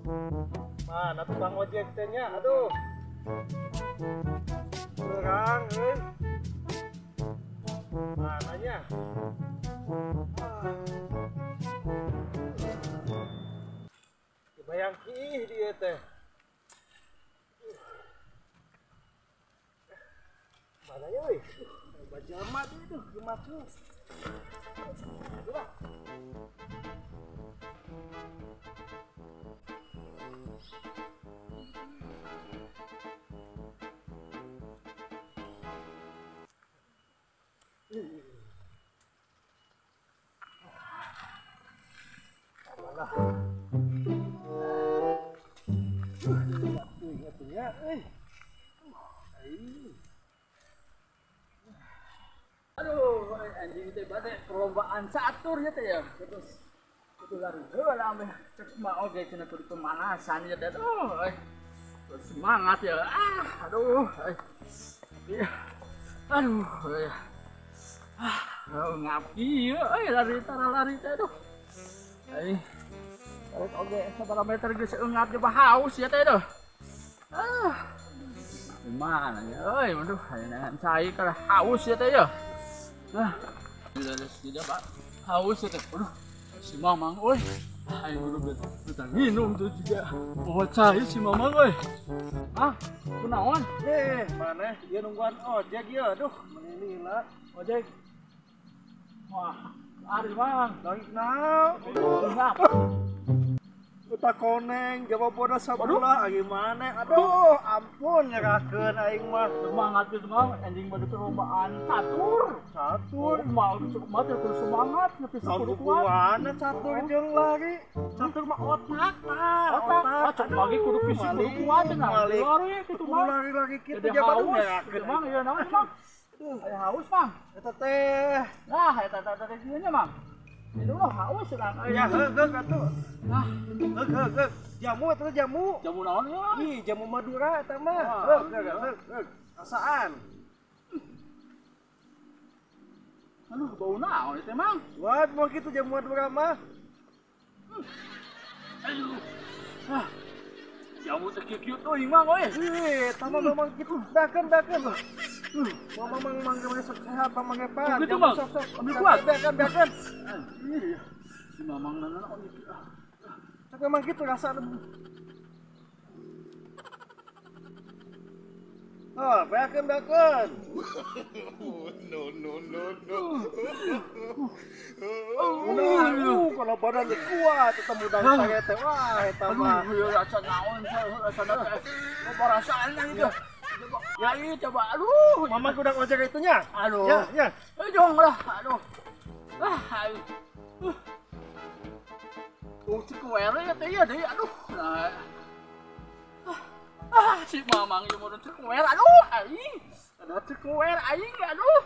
Mana tukang ojek teh nya? Aduh. Kurang euy. Mananya? Ah. Bayang kiih dia teh. Mananya euy? Bajama tuh itu, gemak tuh. Aduh. Aduh, anjing teh bade perlombaan catur ya teh ya. Terus kudu lari heula ameh cek mah oge cenah kudu pemanasan ya teh. Aduh, terus semangat ya. Ah, aduh. Aduh. Ah, ngapki ya euy lari tara lari teh aduh. Ai. Tarik oge sabaraha meter geus eungap coba haus ya teh aduh. Ah. Gimana ya euy, aduh, aya cai kana haus ya teh ya. Nah, tidak Pak. Haus ya teh. Aduh, si Mamang euy. Ayo kudu betah minum tuh juga. Oh, cai si Mamang euy. Ah, kunaon? Maneh ieu nungguan ojek ieu. Aduh, meuni lila. Ojek. Wah, ari Mang. Langit naon? Uta koneng, jawab bodoh sabulah, gimana? Aduh, ampun nyerahkeun aing mah. Semangat gitu mah, anjing bade perlombaan catur. Catur, mau cukup mah kudu semangat, nepi kudu kuat. Mana catur jeung lari? Catur mah otak, otak. Otak lagi kudu fisik kudu kuat cenah. Lari kitu mah. Lari-lari kitu jabat nyerahkeun. Mang, ieu naon Mang? Aduh, aya haus Mang. Eta teh. Nah, eta teh kieu nya Mang. Minum lah haus sedang. Ya heug atuh. Nah, heug. Jamu eta jamu. Jamu naon ya? Ih, jamu Madura eta mah. Heug heug heug. Rasaan. Aduh, bau naon eta Mang? Wah, mau kitu jamu Madura mah. Aduh. Ah. Jamu teh kieu-kieu teuing Mang euy. Ih, eta mah memang kitu. Dakeun. Mama mang mang sok sehat mang epan. Gitu Mang. Ambil kuat. Beakeun. Si Mamang nana kok gitu. Tapi memang gitu rasa. Oh, beakeun. No no no no. Nah, kalau badan kuat tetep mudang saya teh. Wah, eta mah. Aduh, rasa naon rasana teh. Perasaan gitu. Ya iya coba, aduh. Mama udah ojek itunya. Aduh. Ya, ya. Jong lah, aduh. Ah, aduh. Cekuer ya teh ya deh, aduh. Nah. Ah, si Mamang ieu mun cekuer, aduh, aing. Ada cekuer aing, aduh.